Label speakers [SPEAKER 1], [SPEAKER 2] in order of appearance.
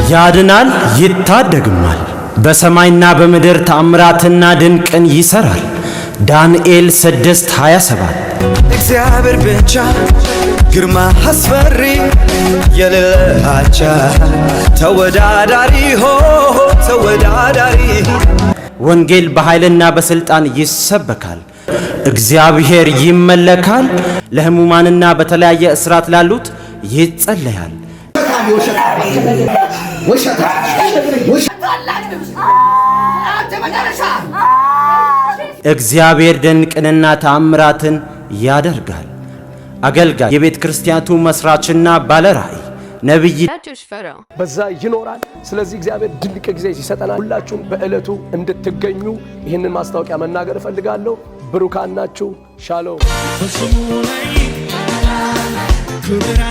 [SPEAKER 1] ያድናል ይታደግማል። በሰማይና በምድር ተአምራትና ድንቅን ይሠራል። ዳንኤል 6:27።
[SPEAKER 2] እግዚአብሔር ብቻ፣ ግርማ አስፈሪ፣ የሌለ አቻ፣ ተወዳዳሪ፣ ሆ ተወዳዳሪ።
[SPEAKER 1] ወንጌል በኃይልና በሥልጣን ይሰበካል። እግዚአብሔር ይመለካል። ለሕሙማንና በተለያየ እስራት ላሉት ይጸለያል። እግዚአብሔር ድንቅንና ተአምራትን ያደርጋል። አገልጋይ፣ የቤተ ክርስቲያኑ መስራችና ባለራእይ ነቢይ
[SPEAKER 3] በዛ ይኖራል። ስለዚህ እግዚአብሔር ድንቅ ጊዜ ይሰጠናል። ሁላችሁም በዕለቱ እንድትገኙ ይህንን ማስታወቂያ መናገር እፈልጋለሁ። ብሩካን ናችሁ። ሻሎም።
[SPEAKER 4] በስሙ ላይ ክብር።